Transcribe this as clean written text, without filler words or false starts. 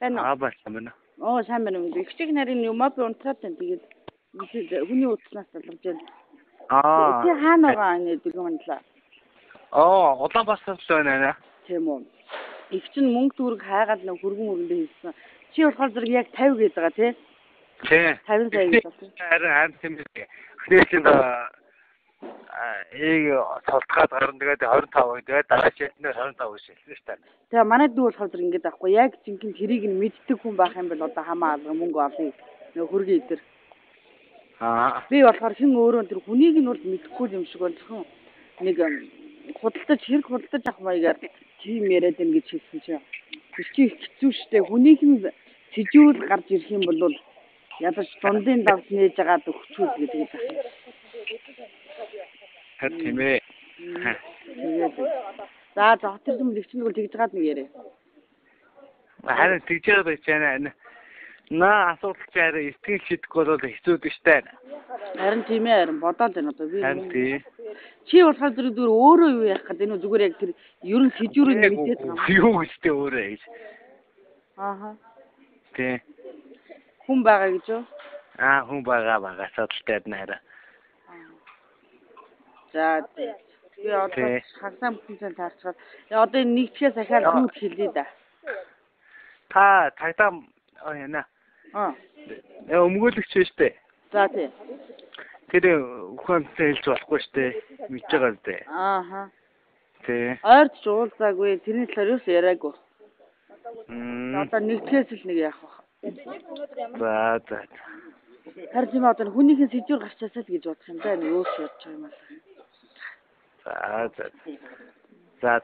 Байна уу? Аа баярлалаа байна. Оо сайн байна уу? Их чиг нарийн юм би унтраад байна. Тэгээд хүний утаснаас залгаж байна. Аа. Чи хаана байгаа энэ дөрвөн мандлаа? Аа, Улаанбаатар л байна аа. Тийм үү. Их чинь мөнгө төгрөг хайгаад нэг хөргөн мөрөндөө хийсэн. Чи болохоор зэрэг яг 50 гээд байгаа тий? Тий. 50 сая гэж байна. Харин харин тийм ээ. Эхнээс чинь ийг султгаад гарна, тэгээд 25 тэгээд дараа шилтнээр 25 гэж хэлсэн шүү дээ. Тэгээ манай дүү болохоор зэрэг ингэж аахгүй яг жинхэнэ тэрийг нь мэддэг хүн байх юм бол одоо хамаа алга мөнгө олъё. Нөгөө хөргөн идэр. Аа. Би болохоор хэн өөрөө тэр хүнийг нь бол мэдэхгүй юм шиг байна. Зөвхөн нэг худалдаж хэрэг худалдаж авах маягаар тийм яриад байна гэж хэлсэн чинь. Тэр чи их хэцүү шттэ. Хүнийх нь сэжүүрэл гарч ирэх юм бол ядаж дундын давс нээж агаад өгчүүл гэдэг юм. Харин тийм ээ. Тэгээд за за тэр юм лэгчин бол тэгж гаад нэг яриа. Харин тэгж яагаад байж байна. Наа асуудал чи харин сэтгэл шидэхгүй бол хэцүү дээ штэ. Харин тийм ээ, харин бодоод байна одоо би. Харин тийм. Чи болохоор зэрэг зүгээр өөрөө юу яах гэдэг энэ зүгээр яг тэр ер нь сэжүүрийг мэдээд байгаа юм. Юу гэжтэй өөрөө гэж. Ааха. Тийм. Хүн байгаа гэж юу? Аа хүн байгаа байгаа асуудалтай байна харин. За би одоо хагасаа бүтэн таарчгаад одоо энэ нэгтгэхээс ахаад зүуд хэлье да. Та цагдаа яна. Аа. Өмгөөлөгч шүү дээ. За тий. Тэр хүн амттай хэлж болохгүй шүү дээ. Мэдж байгаа л дээ. Ааха. Тий. Ойрч уулзаагүй, тэрний талаар юус яриаггүй. Одоо нэгтгэхээс л нэг яах вэ? За за. Харин тийм одоо хүнийхээ сэжүүр гарчаасаа л гэж бодох юм да. Нэг өөр бодож байгаа юм аа. За за. За.